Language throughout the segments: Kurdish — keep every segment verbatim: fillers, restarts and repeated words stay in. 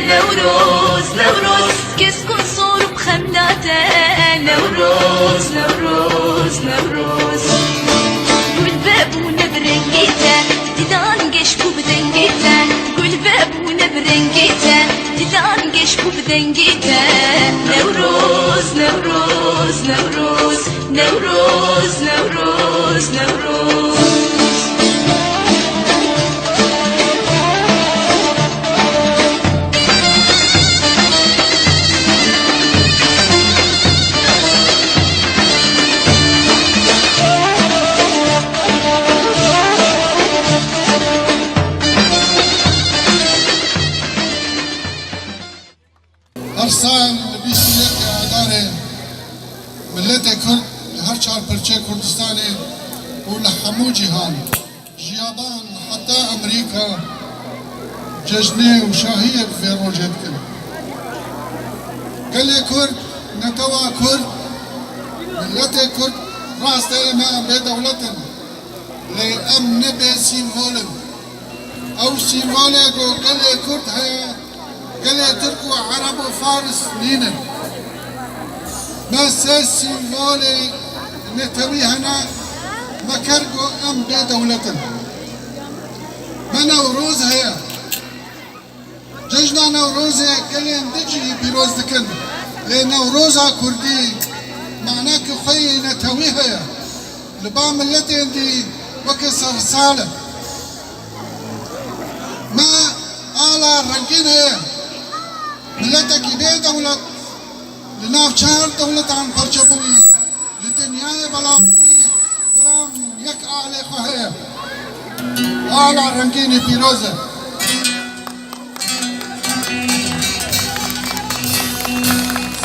Newroz, Newroz, kes ku zor bi xem date. Newroz, Newroz, Newroz. Gul vebûne bi rengê te, didan geş bû bi dengê te. Gul vebûne bi rengê te, didan geş bû bi dengê te. Newroz, Newroz, Newroz. Newroz, Newroz, Newroz. Her sal li bîst û yek Adarê miletê Kurd li her çar pirçeyê Kurdistanê û li hemû cîhan, ji Yaban heta Amerîka, cejnê û şahiyê bi vê rojê dikin. Gelê Kurd, netewa Kurd, miletê Kurd, rast e, em ê em bê dewlet in. Lê em ne bê sîmbol in. Ew sîmbolê ku gelê Kurd heye, gelê Tirk û Ereb û Faris nînin. Me sê sîmbolê netewî hene, me ker ku em bê dewlet in. Me Newroz heye. Cejna Newrozê gelên din jî pîroz dikin. Lê Newroza Kurdî maneke xwe yê netewî heye. Li ba miletên dî weke sersal e. Me ala rengîn heye. Miletekî bê dewlet li nav çar dewletan parçe bûyî, li dinyayê belav bûyî, belav yek alê xwe heye. Ala rengînî pîroz e.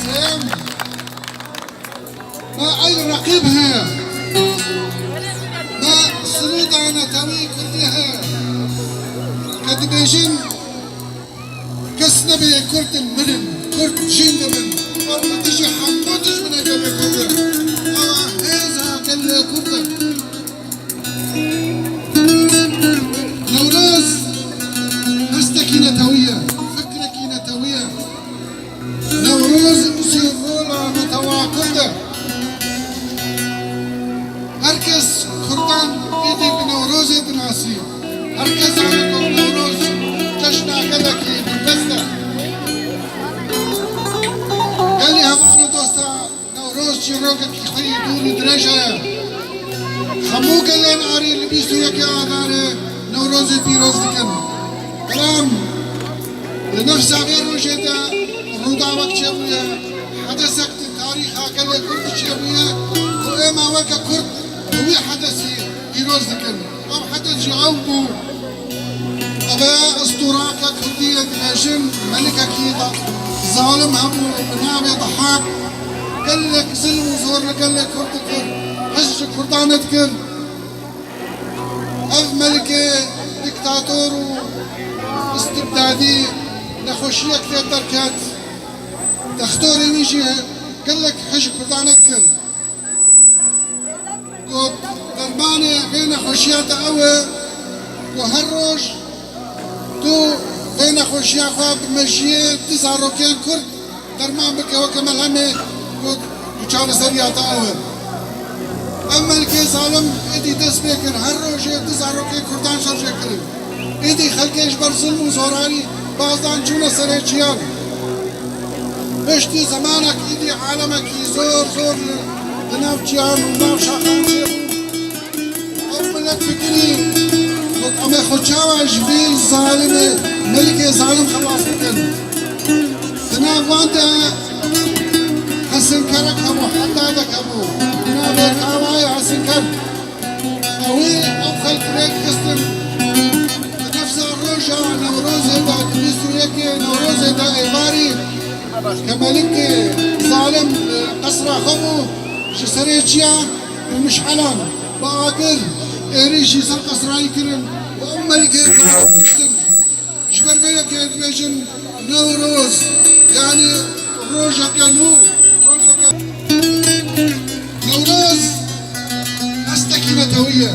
Sêyem, me El Reqîb heye. Me sirûda netewî kurdî heye. Ke dibêjin, kes nebê Kurd in mirin, Kurd jîn dibin. Û li dijî hemû dijminê gelê Kurd in. Ewa hêza gelê Kurd in. Newroz hestekî netewî ye, fikrekî netewî ye. Newroz sîmbola netewa Kurd e. Her kes Kurdan êdî bi Newrozê dinasî. Her kes zane ku Newroz cejna gelekî bindest e. Gelî heval û dosta Newroz çîrokekî xwe yî dûr û dirêj heye. Hemû gelên arî li bîst û yekê Adarê Newrozê pîroz dikin. Belam li nefsa vê rojê de rûdawek çêbûye, hedesek di tarîxa gelê Kurd de çêbûye ku êma weke Kurd bi wî hedesî pîroz dikin. Ev hedes jî ew bû. Ev e, estûrake kurdî ye, dibêjin melikekî da-, zalim hebû bi navê Dehak. Gelek zilm û zor li gelê Kurd dikir. Hej ji Kurdan dikir. Ev melikê dîktator û îstibdadî nexweşiyek tê derket. Dextorê wî jî gelek hej ji Kurdan dikir. Ku dermanê vê nexweşiya te ew e ku her roj tu vê nexweşiya xwe bi mejiyê du zarokên Kurd derman bike weke melhemê ku, ku çareseriya te ew e. Ev melikê zalim êdî dest pê kir, her rojê du zarokên Kurdan şerjê kirin. Êdî xelkê ji ber zilm û zorarî bazdan çûne serê çiyan. Piştî zemanek êdî alemekî zor zor li, li nav çiyan û nav şaxan çêbû. Ew milet fikirî got, em ê xwe çawa ji vî zalimê, melikê zalim xelas bikin? Di nav wan de Hesinkerek hebû, Hedadek hebû. Bi navê Kawayê Hesinker. Ewî ew xelk rêk xistin. Di nefsa roja Newrozê de, di bîst û yekê Newrozê de êvarî ke melikê zalim li qesra xwe bû, ji serê çiya bi mişhelan, bi agir êrîşî ser qesrayî kirin û ew melikê zalim kuştin. Ji ber vê yekê dibêjin Newroz, yanî rojeke nû, rojeke. Newroz hestekî netewî ye.